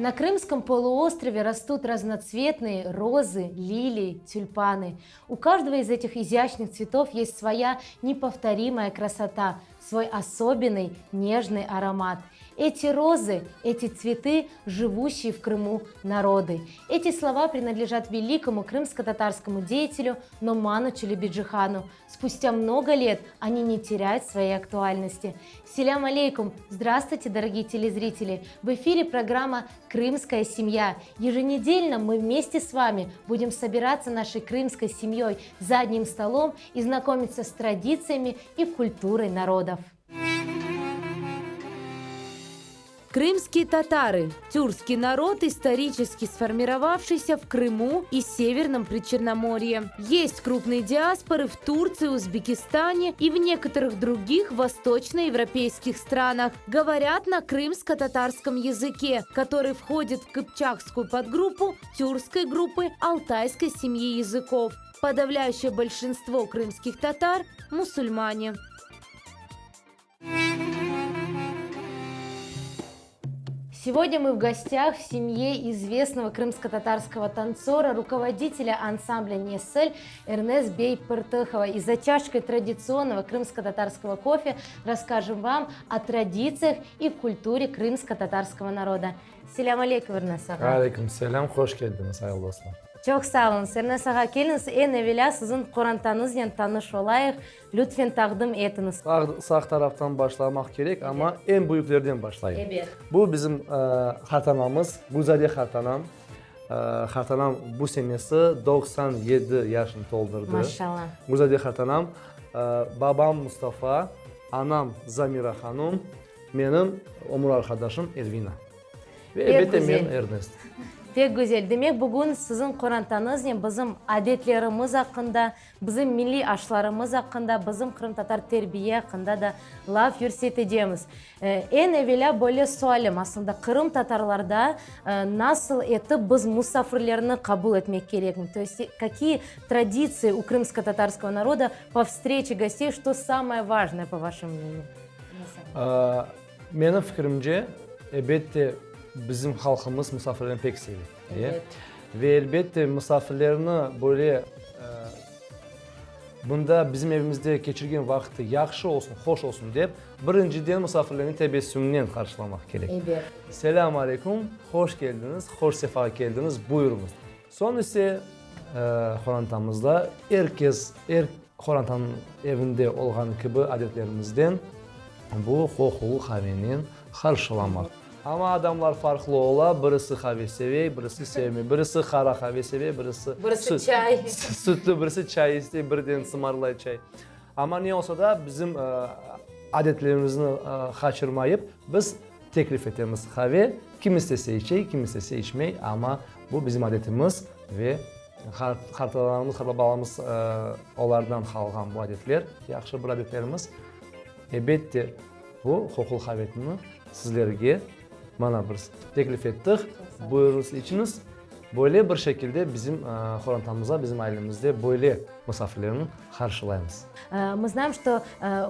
На Крымском полуострове растут разноцветные розы, лилии, тюльпаны. У каждого из этих изящных цветов есть своя неповторимая красота, свой особенный нежный аромат. Эти розы, эти цветы, живущие в Крыму народы. Эти слова принадлежат великому крымско-татарскому деятелю Номану Челебиджихану. Спустя много лет они не теряют своей актуальности. Селям алейкум! Здравствуйте, дорогие телезрители! В эфире программа «Крымская семья». Еженедельно мы вместе с вами будем собираться нашей крымской семьей за одним столом и знакомиться с традициями и культурой народов. Крымские татары – тюркский народ, исторически сформировавшийся в Крыму и Северном Причерноморье. Есть крупные диаспоры в Турции, Узбекистане и в некоторых других восточноевропейских странах. Говорят на крымско-татарском языке, который входит в кыпчакскую подгруппу тюркской группы алтайской семьи языков. Подавляющее большинство крымских татар – мусульмане. Сегодня мы в гостях в семье известного крымско-татарского танцора, руководителя ансамбля «Несель» Эрнес Бей Пыртыхова. И за чашкой традиционного крымско-татарского кофе расскажем вам о традициях и культуре крымско-татарского народа. Selâm aleyküm, Ernes ağa. Aleyküm selâm, hoş keldiñiz, sayğılı dostlar. Çoq sağ oluñız, Ernes ağa. Keliñiz, eñ evelâ siziñ qorantañıznen tanış olayıq. Lütfen taqdim etiñiz. Sağ taraftan başlamaq kerek, amma eñ büyüklerden başlayım. Ebet. Bu bizim qartanamız, Gülzade qartanam. Qartanam bu senesi 97 yaşını toldurdı. Maşallah. Gülzade qartanam, babam Mustafa, anam Zamira hanum, menim ömür arqadaşım Elvina. Ve Pek elbette men güzel. Ernest. Pek güzel. Demek, bugün siziñ qorantañıznen bizim adetlerimiz aqqında, bizim milliy aşlarımız aqqında, bizim qırımtatar terbiye aqqında da laf yürsetecemiz. Eñ evelâ böyle sualim, aslında qırımtatarlarda nasıl etip biz musafirlerni qabul etmek kerekmiz? To есть какие traditsii u krımsko-tatarskogo naroda po vstreçe gostey, что самое важное, по вашему мнению? Menim fikirimce, elbette, bizim halqımız musafirlerni pek seve. Ebet. Ve elbette, musafirlerni böyle bunda bizim evimizde keçirgen vaqtı yahşı olsun, hoş olsun dep, birinciden musafirlerni tebessümnen qarşılamaq kerek. Ebet. Selâm aleyküm, hoş keldiñiz, hoş sefa keldiñiz, buyurıñız. Soñ ise qorantamızda er kes, er qorantanıñ evinde olğanı kibi adetlerimizden bu qoqulı qavenen qarşılamaq. Amma adamlar farqlı ola, birisi qave seve, birisi sevmey, birisi qara qave seve, birisi Birisi çay. Sütlü, birisi çay istey, birden sımarlay çay. Amma ne olsa da bizim adetlerimizni qaçırmayıp, biz Teklif etemiz qave, kim istese içey, kim istese içmey, amma bu bizim adetimiz ve qartanalarımız, qartbabalarımız olardan qalğan bu adetler, yahşı bir adetlerimiz. Elbette, bu qoqulı qavetni sizlerge mana biz teklif ettik, buyurıñız, içiñiz. Böyle bir şekilde bizim qorantamızda, bizim ailemizde böyle musafirlerni qarşılaymız. Мы знаем, что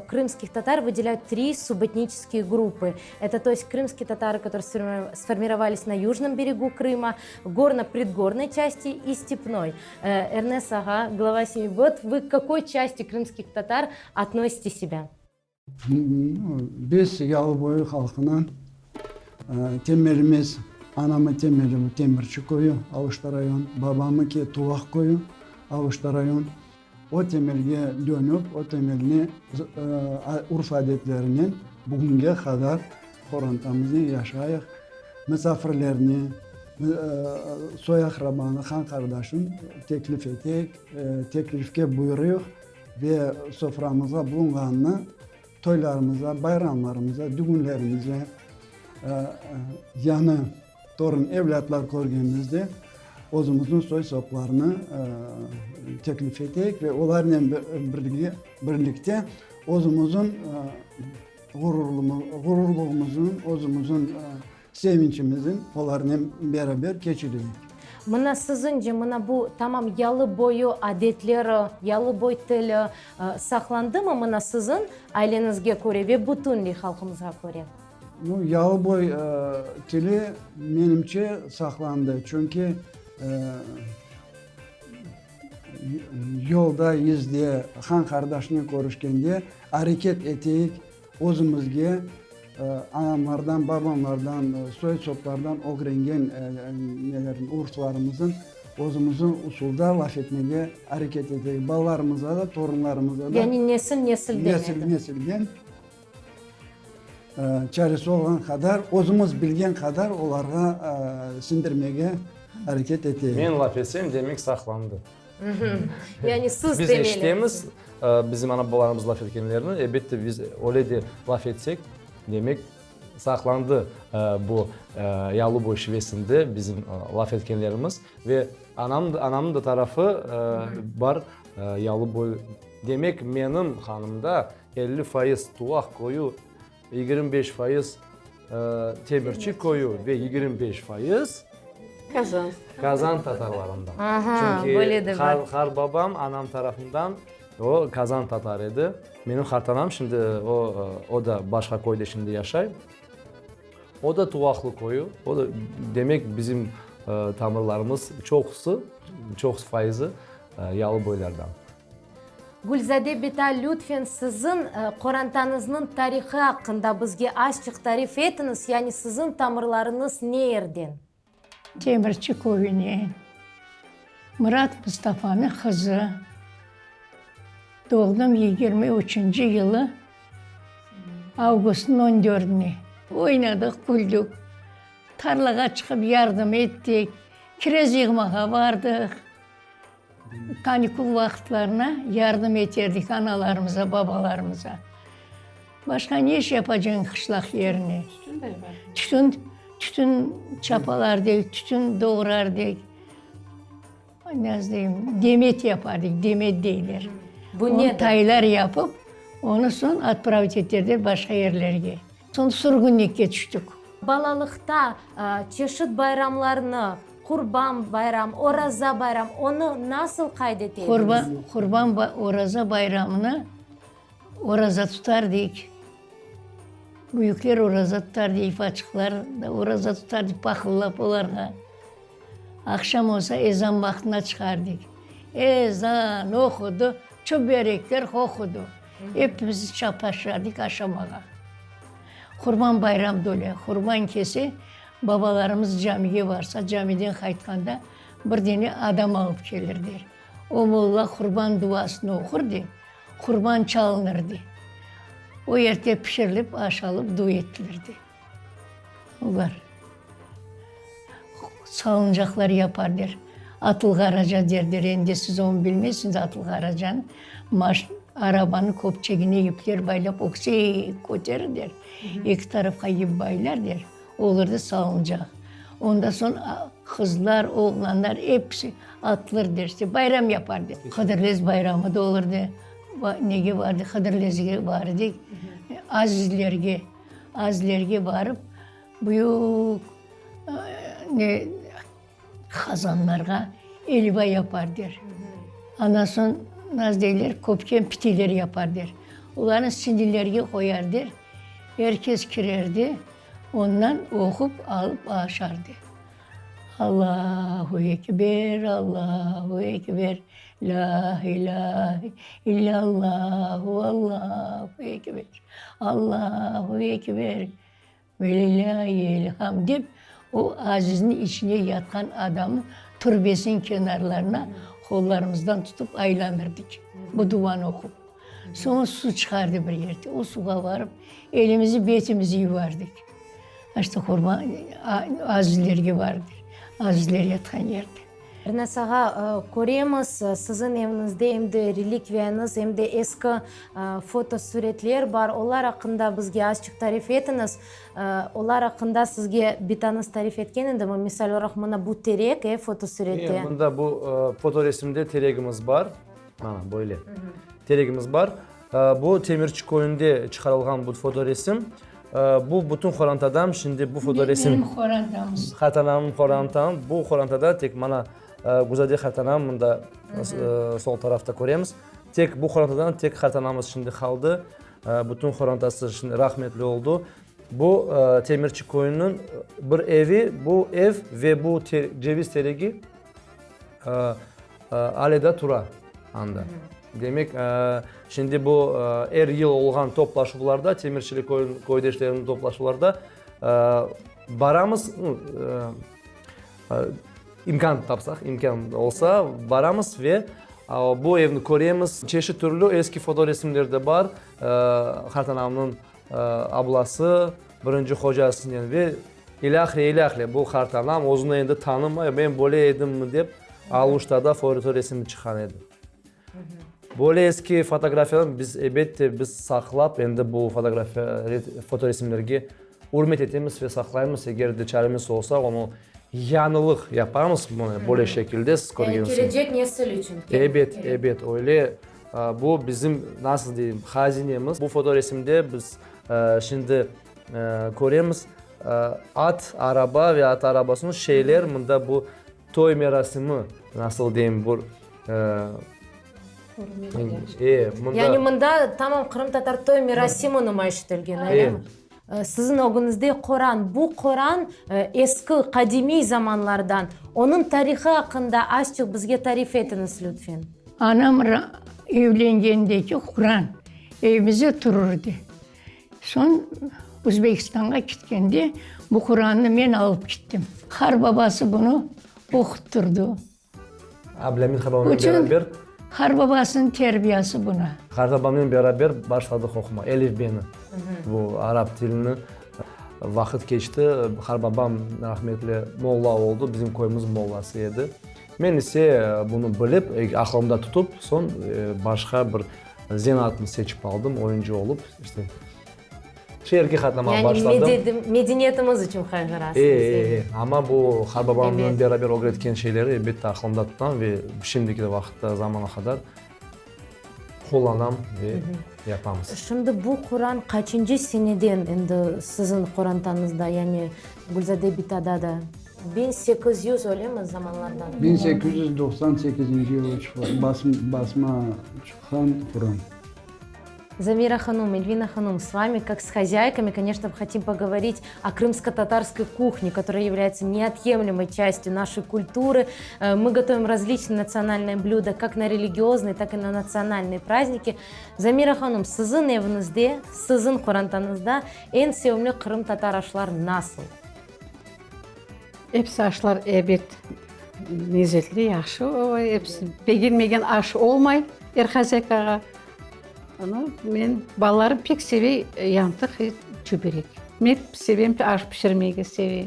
крымских татар выделяют три субэтнические группы. Это, то есть, крымские татары, которые сформировались на южном берегу Крыма, горно-предгорной части и степной. Эрнес ağa, глава семьи, вот вы к какой части крымских татар относите себя? Biz Yalıboyu halqınıñ temelimiz, anamı temeli bu Temirçi köyü, Aluşta rayon, babamıki Tuvaq köyü, Aluşta rayon. O temelge dönüp, o temelni urf-adetlerinen bugünge qadar qorantamıznen yaşayıq. Misafirlerni, soy-aqrabanı, qan-qardaşın teklif eteyik, teklifke buyurıyıq. Ve soframızda bulunğanını toylarımızda, bayramlarımızda, dügünlerimizde yañı torun, evlâtlar körgenimizde özümizniñ soy-soplarını teklif eteyik ve olarnen birge, birlikte özümizniñ ğururlığımıznıñ, özümizniñ Sevinçimizni olarnen beraber keçireyik. Mına siziñce, mına bu tamam yalı boyu adetleri, yalı boy tili saqlandımı mına siziñ aileñizge köre ve bütünley halqımızğa köre? Nu, yalıboy tili, menimce, saqlandı, çünki yolda, izde, han-qardaşnen körüşkende areket eteyik, özümizge anamlardan, babamlardan, soy-soplardan ögrengen nelerin, urflarımızın özümizniñ usulda laf etmege areket eteyik. Balalarımıza da, torunlarımıza da. Yani nesil-nesilden. Nesil-nesilden. Çaresi olğan qadar, özümiz bilgen qadar olarğa siñdirmege areket eteyik. Men laf etsem, demek saqlandı. Yani siz Biz eşitemiz, bizim ana-babalarımız laf etkenlerini, elbette, biz öyle de laf etsek, demek saqlandı bu Yalıboy şivesinde bizim laf etkenlerimiz. Ve anam, anamnıñ da tarafı bar Yalıboy. Demek, menim qanımda 50% Tuvaq köyü, 25% Temirçi köyü ve 25% Kazan. Kazan tatarlarından. Aha, böyle de Çünki bar. qartbabam anam tarafından o Kazan tatar edi. Menim qartanam şimdi o, o da başqa köyde şimdi yaşay. O da Tuvaqlı köyü. O da, demek, bizim tamırlarımız çoqusı, çoq fayızı Yalıboylardan. Gülzade bita, lütfen siziñ qorantañıznıñ tarihı aqqında bizge azçıq tarif etiñiz, yani siziñ tamırlarıñız ne yerden? Temirçi köyüne Murat Mustafanıñ qızı doğdım 23-nci yılı avgustnıñ on dördüne. Oynadıq, küldük, tarlağa çıqıp yardım ettik, kirez yığmağa bardıq. Kanikul vaqıtlarına yardım eterdik analarımıza, babalarımıza. Başqa ne iş yapacağıñ qışlaq yerine? Tütün, tütün çapalar dek, tütün doğrar dek. Nasıl deyim, demet yapardık, demet deyler. Bu nedir? Taylar yapıp, onı soñ otpravit eterler başqa yerlerge. Soñ sürgünlikke tüştik. Balalıqta çeşit bayramlarnı, Qurban bayram, Oraza bayram, onı nasıl qayd ete ediñiz? Qurban, Oraza bayramını oraza tutar deyik. Büyükler oraza tutar deyik, ufaçıqlar da oraza tutar deyik, pahıllap olarğa. Aqşam olsa ezan vaqtına çıqar deyik. Ezan oqudı, çöberekler qoqudı. Epimiz çapaşardık aşamağa. Qurban bayram da öyle. Qurban kese, babalarımız camige barsa, camiden qaytqanda bir dene adam alıp kelirler. O molla qurban duasını oqur de, qurban çalınır de. O yerde pişirilip, aşalıp, dua etilirdi. Olar salıncaqlar yapar der. Atılğaraca derler, endi siz onı bilmezsiñiz, atılğaracanı, maş, arabanıñ köpçegine yipler baylap öksek köterir der, eki tarafqa yip baylar der, olur da salıncaq. Ondan soñ qızlar, oğlanlar episi atılır der, işte bayram yapar der. Hıdırlez bayramı da olur da, nege bardı, Hıdırlezge bardı, azizlerge. Azlerge barıp, büyük ne qazanlarğa elva yapar der. Ondan soñ, nasıl deyler, köpken piteler yapar der. Olarnı sindilerge qoyar der. Er kes kirer de, ondan oqup alıp aşar de. Allahu ekber, Allahu ekber, lâ ilâhe illallahu, Allahu ekber, Allahu ekber, velillâhil hamd dep, o azizniñ içine yatqan adamnıñ türbesiniñ kenarlarına qollarımızdan tutıp aylanırdık, bu duanı oqup. Soñra suv çıqardı bir yerde, o suvğa barıp, elimizi, betimizi yuvardık. İşte qurban azizlerge bardı, azizler yatqan yerde. Ernes ağa, köremiz, siziñ eviñizde em de relikviyañız, em de eski fotosuretler bar. Olar aqqında bizge azçıq tarif etiñiz. Olar aqqında sizge bitañız tarif etken edimi? Misal olaraq, mına bu terek, e, fotosurette. E, mında bu fotoresimde teregimiz bar. Mana, böyle teregimiz bar. Bu Temirçi köyünde çıqarılğan bu fotoresim. Bu bütün qorantadan şimdi bu fotoresim. Benim qorantamız. Qartanamnıñ qorantam. Bu qorantada tek mana Güzade qartanam mında sol tarafta köremiz. Tek bu qorantadan tek qartanamız şimdi qaldı. Bütün qorantası şimdi rahmetli oldı. Bu Temirçi köyüniñ bir evi, bu ev ve bu ceviz teregi ale da tura anda. Demek, şimdi bu er yıl olğan toplaşuvlarda, Temirçili köydeşleriniñ toplaşuvlarda baramız, İmkân tapsaq, imkân olsa, baramız ve bu evni köremiz. Çeşit türlü eski fotoresimler de bar, qartanamnıñ ablası, birinci hocasınen ve ilâhre, ilâhre. Bu qartanam özüni endi tanımay, men böyle edimmi dep, Aluştada fotoresimi çıqqan edi. Böyle eski fotografiyalarnı biz, ebette, biz saqlap, endi bu fotografiya, fotoresimlerge ürmet etemiz ve saqlaymız. Eger de çaremiz olsa, onı yañılıq yaparmız, böyle şekilde, siz körgensiñiz. Yani kelecek nesil içün. Ebet, ebet, öyle. Bu bizim, nasıl deyim, hazinemiz. Bu fotoresimde biz şimdi köremiz, at, araba ve at arabasınıñ şeyler, mında bu Toy merasimi, nasıl deyim, bu, e, mında. Yani mında tamam qırımtatar toy merasimi numayış etilgen, öylemi? Siziñ ögüñizde Qoran. Bu Qoran eski, qadimiy zamanlardan. Onıñ tarihı aqqında azçıq bizge tarif etiñiz, lütfen. Anam evlengendeki Quran evimizde turur edi. Soñ Özbekistanğa ketkende bu Qurannı men alıp kettim. Qarbabası bunı oquttırdı. Ablâmit qarbabamnen beraber. Qarbabasınıñ terbiyası buna. Qarbabamnen beraber başladıq oqumağa, elifbeni, bu arap tilini. Vaqıt keçti, qarbabam rahmetli molla oldı, bizim köyümizniñ mollası edi. Men ise bunı bilip, aqılımda tutıp, soñ başqa bir zenaatnı seçip aldım, oyuncı olıp, işte, şeerge qatnamağa başladım. Yani medeniyetimiz içün qayğırasıñız. E, e, e, amma bu qarbabamnen beraber ögretken şeyleri, elbette, aqılımda tutam ve şimdiki vaqıtta, zamana qadar qullanam ve yapamız. Şimdi bu Quran qaçıncı seneden endi siziñ qorantañızda, yani Gülzade bitada da? 1800 öylemi zamanlardan? 1898 yılı basma çıqqan Quran. Замира ханум, Эльвина ханум, с вами, как с хозяйками, конечно, хотим поговорить о крымско-татарской кухне, которая является неотъемлемой частью нашей культуры. Э, мы готовим различные национальные блюда, как на религиозные, так и на национальные праздники. Замира ханум, siziñ eviñizde, siziñ qorantañızda eñ sevimli qırımtatar aşlar nasıl? Episi aşlar ebet lezetli, yahşı, episi begenmegen aş olmay er hazyaykağa. Onı men balalarım pek seve yantıq ve çöberek. Men sevem aş pişirmege sevem.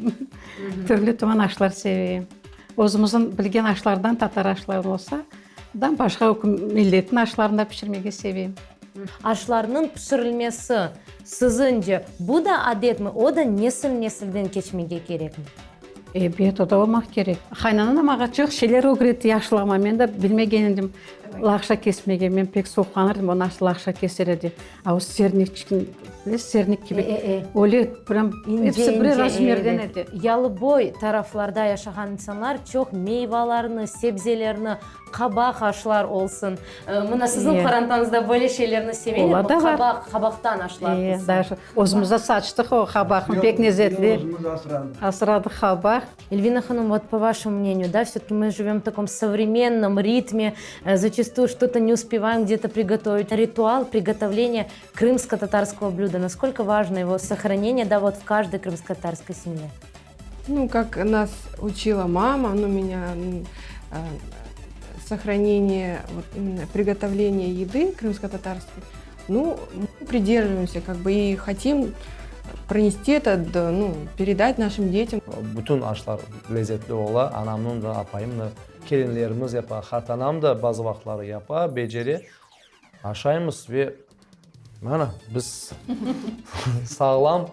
Türlü tuman aşlar sevem. Özümizniñ bilgen aşlardan tatar aşları olsa, dan başqa milletniñ aşlarını da pişirmege sevem. Aşlarnıñ pişirilmesi, siziñce, bu da adetmi, o da nesil-nesilden keçmege kerekmi? Ebet, o da olmaq kerek. Qaynanam maña çoq şeyler ögretti yaşlığıma, men de bilmegen edim laqşa kesmege, men pek soqlanır edim, o nasıl laqşa keser edi. A o sernikçikni, bilesiz, sernik kibi, öyle prям episi bir razmerden edi. Yalıboy taraflarda yaşağan insanlar çoq meyvalarnı, sebzelerni, Qabaq aşlar olsun. Mına siziñ qorantañızda böyle şeylerni sevelermi? Olar da var. Qabaq, qabaqtan aşlar olsun. Daje özümiz de saçtıq o qabaqnı, pek lezetli. Özümiz asradıq. Asradıq qabaq. Elvina hanım, vot po vaşemu мнению, да, всё-таки мы живем в таком современном ритме, зачастую что-то не успеваем где-то приготовить. Ритуал приготовления крымско-татарского блюда, насколько важно его сохранение, да, вот в каждой крымско-татарской семье? Ну, как нас учила мама, ну, меня сохранение, вот именно приготовление еды крымско-татарской, ну, мы придерживаемся как бы и хотим пронести это, ну, передать нашим детям. Bütün aşlar lezetli ola, anamnıñ da, apayım da, kelinlerimiz yapa, qartanam da bazı vaqıtları yapa, becere. Aşaymız ve mana biz sağlam.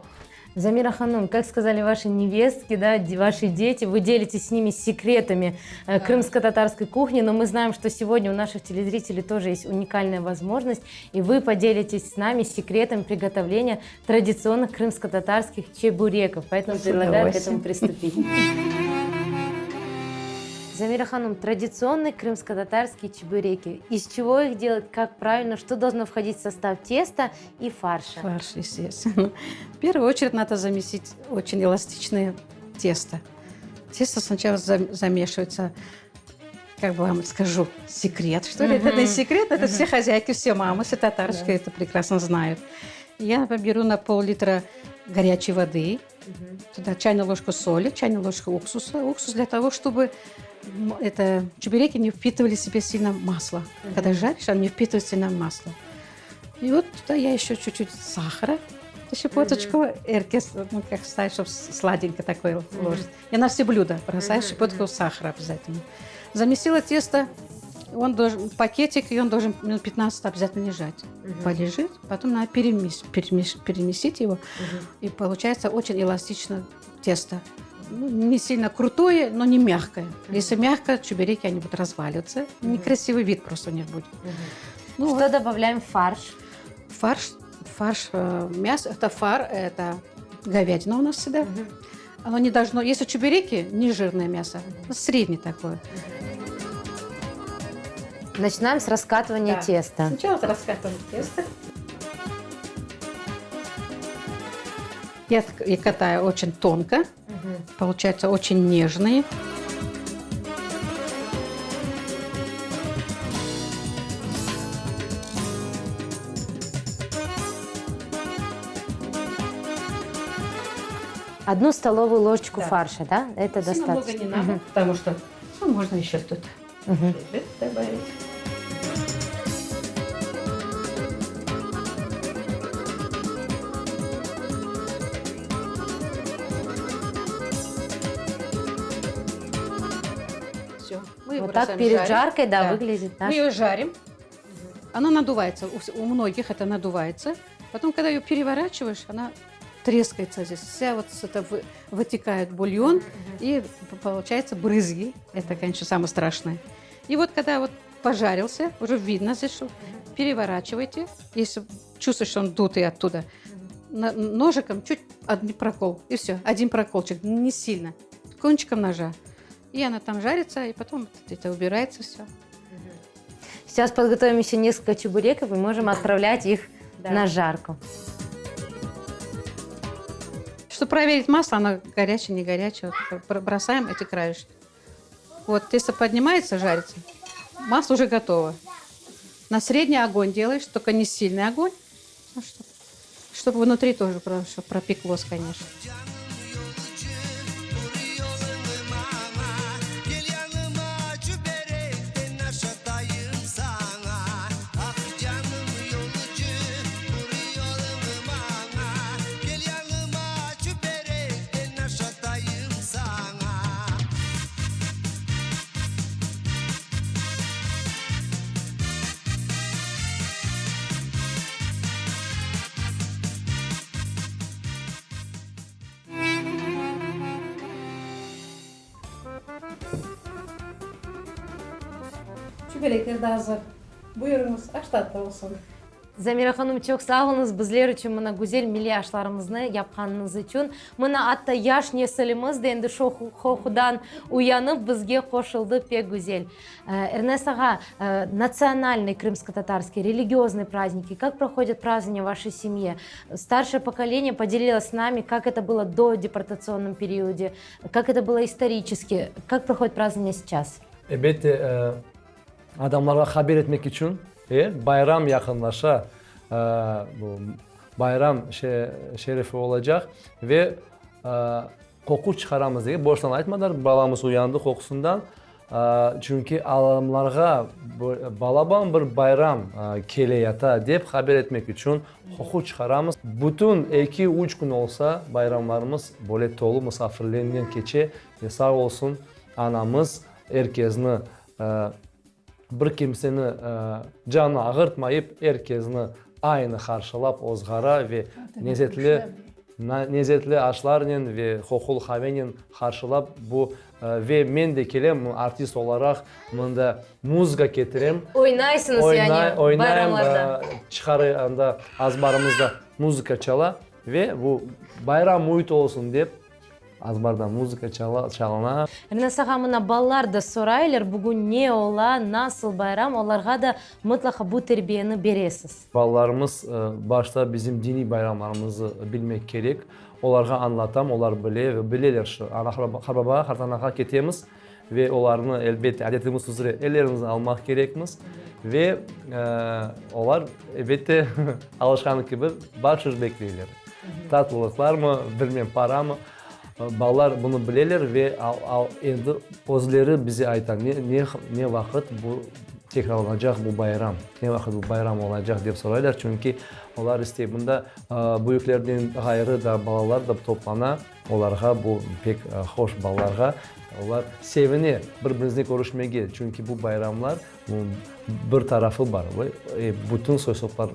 Замира ханум, как сказали ваши невестки, да, ваши дети, вы делитесь с ними секретами э, крымско-татарской кухни, но мы знаем, что сегодня у наших телезрителей тоже есть уникальная возможность, и вы поделитесь с нами секретом приготовления традиционных крымско-татарских чебуреков. Поэтому предлагаю к этому приступить. Zamira hanım, traditsionный крымско-татарские чебуреки. Из чего их делать, как правильно, что должно входить в состав теста и фарша? Фарш, естественно. В первую очередь надо замесить очень эластичное тесто. Тесто сначала замешивается, как бы вам скажу, секрет, что ли? Это не секрет, это все хозяйки, все мамы, все татарочки это прекрасно знают. Я беру на пол-литра горячей воды, туда чайную ложку соли, чайную ложку уксуса. Уксус для того, чтобы это, чебуреки не впитывали себе сильно масло. Когда жаришь, он не впитывает сильно масло. И вот туда я еще чуть-чуть сахара, щепоточку, er kes, ну, как ставить, чтобы сладенько такое ложить. Я на все блюда бросаю щепотку сахара обязательно. Замесила тесто, он должен, пакетик, и он должен минут 15 обязательно лежать. Полежит, потом надо перемес, перемеш, перемесить его, и получается очень эластично тесто. Ну, не сильно крутое, но не мягкое. Если мягкое, чебуреки, они будут разваливаться. Некрасивый вид просто у них будет. Ну, Что вот. добавляем в фарш? Фарш, фарш, э, мясо, это фар, это говядина у нас всегда. Оно не должно, если чебуреки, не жирное мясо, среднее такое. Начинаем с раскатывания Да. теста. Сначала раскатываем тесто. Я, я катаю очень тонко, получается очень нежные. Одну столовую ложечку Да. фарша, да? Это Сильно много достаточно. не надо, потому что ну, можно еще тут добавить. Все. Мы его Вот так бросаем перед жарить. жаркой, да, выглядит наш. Мы ее жарим. Она надувается. У, у многих это надувается. Потом, когда ее переворачиваешь, она трескается здесь. Вся вот с это вы, вытекает бульон, и получается брызги. Это, конечно, самое страшное. И вот когда вот пожарился, уже видно здесь, что переворачивайте. Если чувствуешь, что он дутый оттуда, на, ножиком чуть один прокол, и все, один проколчик, не сильно, кончиком ножа. И она там жарится, и потом это убирается все. Сейчас подготовим еще несколько чебуреков и можем отправлять их Да. на жарку. Чтобы проверить масло, оно горячее, не горячее, вот бросаем эти краешки. Вот, тесто поднимается, жарится, масло уже готово. На средний огонь делаешь, только не сильный огонь, ну, чтоб, чтобы внутри тоже чтоб пропеклось, конечно. Çiberekler de azır. Buyurıñız, aş tatlı olsun. Zamira hanım, çoq sağ oluñız bizler içün mına güzel milliy aşlarımıznı yapqanıñız içün. Mına atta yaş nesilimiz de endi şu qoqudan uyanıp bizge qoşuldı, pek güzel. Эрнест ağa, национальные крымско-татарские религиозные праздники, как проходят празднования в вашей семье? Старшее поколение поделилось с нами, как это было до депортационном периоде, как это было исторически, как проходит празднование сейчас? Elbette, adamlarğa haber etmek içün, e, bayram yaqınlaşa, bu bayram şerefi olacaq ve qoqu çıqaramız degen, boştan aytmadılar, balamız uyandı qoqusından, çünki adamlarğa balaban bir bayram keleyata dep haber etmek içün qoqu çıqaramız. Bütün eki, üç kün olsa bayramlarımız böyle tolu musafirlernen keçe ve sağ olsun anamız er kezni bir kimseni canı ağırtmayıp, er kezni aynı qarşılap ozğara ve nezetli nezetli aşlarnen ve qoqulı qavenen qarşılap bu ve men de kelem artist olaraq mında muzıka ketirem. Oynaysıñız yani Oynayım, bayramlarda. çıqar anda azbarımızda muzıka çala ve bu bayram müiti olsun dep. Azbarda muzıka çalına. Ernes ağa, mına balalar da soraylar, bugün ne ola, nasıl bayram, olarğa da mıtlaqa bu terbiyeni beresiz. Balalarımız başta bizim diniy bayramlarımızı bilmek kerek. Olarğa añlatam, olar bile ve bileler şu, ana-qartbabağa, qartanağa ketemiz ve olarnı, elbette, adetimiz üzre ellerimizni almaq kerekmiz. Ve olar, elbette, alışqanı kibi, bahşış bekleyler. Tatlılıqlarmı, bilmem, paramı. Balalar bunı bileler ve endi özleri bize ayta, ne, ne vaqıt bu tekrarlanacaq bu bayram, ne vaqıt bu bayram olacaq, dep soraylar, çünki olar istey. Bunda büyüklerden ğayrı da balalar da toplana, olarğa bu pek hoş, balalarğa, olar sevine bir-birimiznen körüşmege, çünki bu bayramlar bir tarafı bar, bütün soy-soplar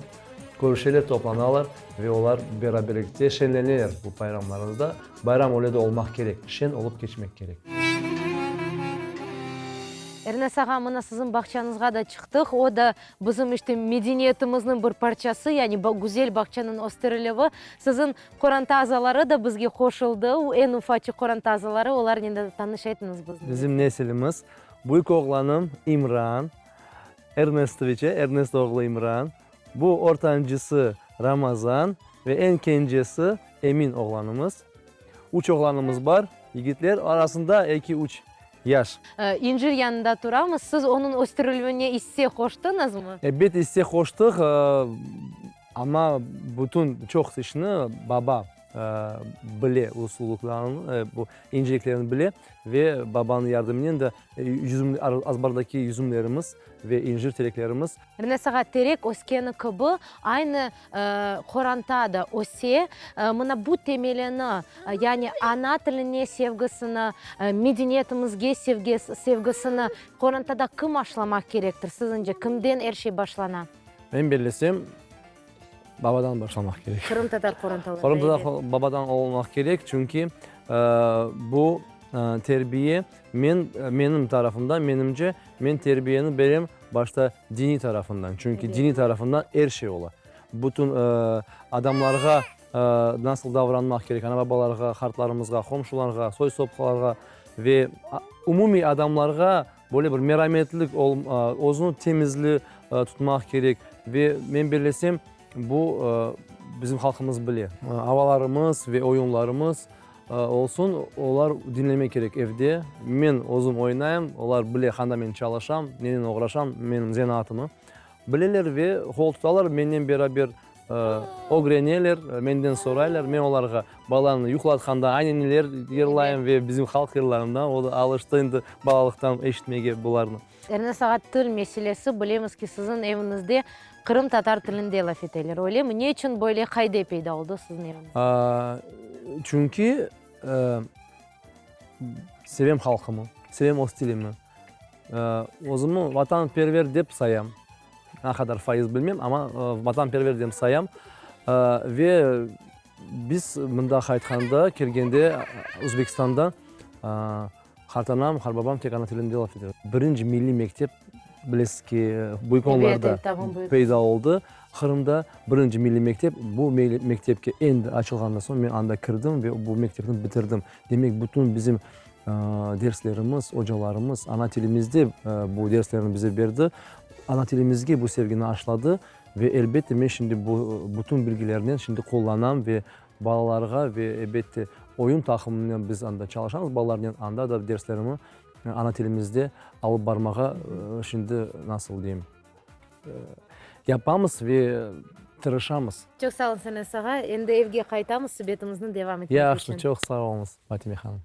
Körüşeler, toplanalar ve olar beraberlikte şeñleneler bu bayramlarımızda. Bayram öyle de olmaq kerek, şeñ olıp keçmek kerek. Ernes ağa, mına siziñ bağçañızğa da çıqtıq. O da bizim işte medeniyetimizniñ bir parçası, yani güzel bağçanıñ österilüvi. Siziñ qoranta azaları da bizge qoşuldı, eñ ufaçıq qoranta azaları, olarnen de tanış etiñiz bizni. Bizim nesilimiz, büyük oğlanım İmran, Ernestoviçe, Ernest oğlu İmran, bu ortancısı Ramazan ve eñ kencesi Emin oğlanımız. Üç oğlanımız bar, yigitler, arasında eki-üç yaş. İncir yanında turamız. Siz onıñ östürilüvine isse qoştıñızmı? Ebet, isse qoştıq, amma bütün, çoq işni baba bile, usullıqlarını, bu inceliklerini bile ve babanıñ yardımınen de yüzüm, azbardaki yüzümlerimiz ve incir tereklerimiz. Ernes ağa, terek öskeni kibi, aynı qoranta da öse. Mına bu temelini, yani ana tiline sevgisini, medeniyetimizge sevgisini qorantada kim aşlamaq kerektir, siziñce, kimden er şey başlana? Men bellesem, Babadan başlamaq kerek. Qırımtatar qorantalarda, Qırımtatar babadan olmaq kerek, çünki bu terbiye, men, menim tarafımdan, menimce, men terbiyeni berem başta diniy tarafından, çünki diniy tarafından er şey ola. Bütün adamlarğa nasıl davranmaq kerek, ana-babalarğa, qartlarımızğa, qomşularğa, soy-soplarğa ve umumiy adamlarğa Böyle bir merametlilik özüni temizli tutmaq kerek ve men bellesem, bu bizim halqımız bile. Avalarımız ve oyunlarımız olsun, olar diñlemek kerek evde. Men özüm oynayım, olar bile qanda men çalışam, nenen oğraşam, menim zenaatımı bileler ve qol tutalar, mennen beraber Ögreneler, menden soraylar, men olarğa balanı yuqlatqanda aynı neler yırlayım ve bizim halq yırlarından, o da alıştı endi balalıqtan eşitmege bularnı. Ernes ağa, til meselesi, bilemiz ki, siziñ eviñizde qırımtatar tilinde laf eteler, öylemi? Ne içün böyle qayde peyda oldı siziñ eviñizde? Çünki sevem halqımı, sevem öz tilimi. Özümi vatanperver dep sayam. Ne qadar fayız bilmem, amma vatanperver dep sayam. Ve biz mında qaytqanda, kelgende Özbekistandan qartanam, qartbabam tek ana tilinde laf eter. Birinci milliy mektep, bilesiz ki, Büyük Onlarda peyda oldı. Qırımda birinci milliy mektep, bu mektepke endi açılğandan soñ men anda kirdim ve bu mektepni bitirdim. Demek, bütün bizim derslerimiz, ocalarımız ana tilimizde bu derslerni bize berdi, ana tilimizge bu sevgini aşladı ve elbette men şimdi bu bütün bilgilernen şimdi qullanam ve balalarğa ve elbette oyun taqımınen biz anda çalışamız balalarnen, anda da derslerimi ana tilimizde alıp barmağa şimdi nasıl deyim, yapamız ve tırışamız. Çoq sağ oluñ, Senes ağa. Endi evge qaytamız subetimizni devam etmek içün. Yahşı, çoq sağ oluñız, Fatime hanım.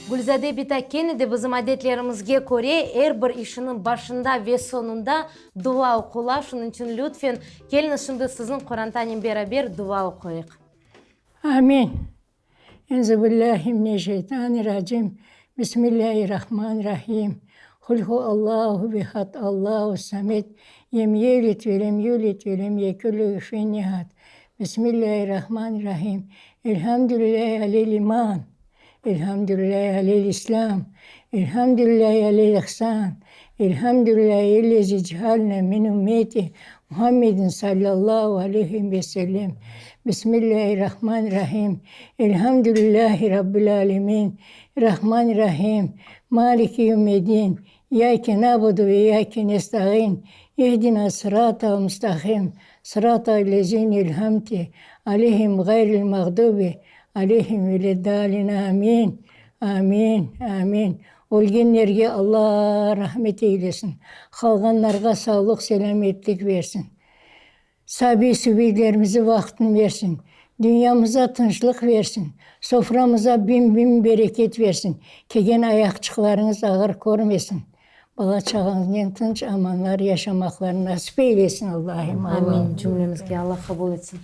Gülzade bita kene de bizim adetlerimizge köre er bir işiniñ başında ve soñunda dua oqula. Şunıñ içün lütfen keliñiz şimdi siziñ qorantanen beraber dua oquyıq. Amin. Enzübillâhi mineşşeytanirracim. Bismillâhirrahmanirrahim. Qul huvallahu ehad, Allahu samed, lem yelid ve lem yulid ve lem yekün lehu küfuen ehad. Bismillâhirrahmanirrahim. Elhamdülillâhi alel iman, Elhamdülillâhi alel islâm, Elhamdülillâhi alel ihsan, Elhamdülillâhi ellezî cealnâ min ümmeti Muhammedin sallallahu aleyhi ve sellem. Bismillâhirrahmanirrahim. Elhamdülillâhi Rabbil âlemin. Rahmanirrahim. Maliki yevmiddin. İyyâke na'budu ve iyyâke nesta'in. İhdina sıratal mustaqim. Sıratal lezîne en'amte aleyhim ğayril mağdubi aleyhim veleddâlin. Amin. Amin. Amin. Ölgenlerge Alla rahmet eylesin. Qalğanlarğa sağlıq, selâmetlik versin. Sabiy-sübiylerimize vaqtın versin. Dünyamıza tınçlıq versin. Soframıza biñ-biñ bereket versin. Kelgen ayaqçıqlarıñız ağır körmesin. Bala-çağañıznen tınç amanlar yaşamaqlarını nasip eylesin Allahim. Amin cümlemizge Allah qabul etsin.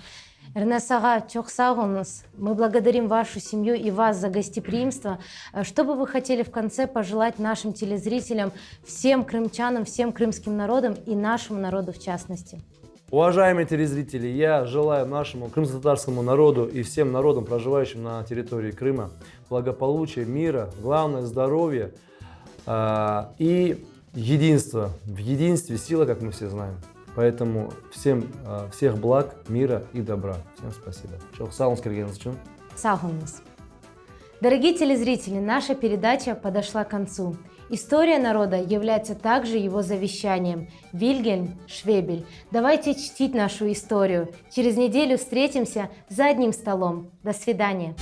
Ernes ağa, çoq sağ oluñız. Мы благодарим вашу семью и вас за гостеприимство. Что бы вы хотели в конце пожелать нашим телезрителям, всем крымчанам, всем крымским народам и нашему народу в частности? Уважаемые телезрители, я желаю нашему крымско-татарскому народу и всем народам, проживающим на территории Крыма, благополучия, мира, главное здоровья э, и единства. В единстве сила, как мы все знаем. Поэтому всем, э, всех благ, мира и добра. Всем спасибо. Çoq sağ oluñız kelgeniñiz içün. Sağ oluñız. Дорогие телезрители, наша передача подошла к концу. История народа является также его завещанием. Вильгельм Швебель. Давайте чтить нашу историю. Через неделю встретимся за одним столом. До свидания.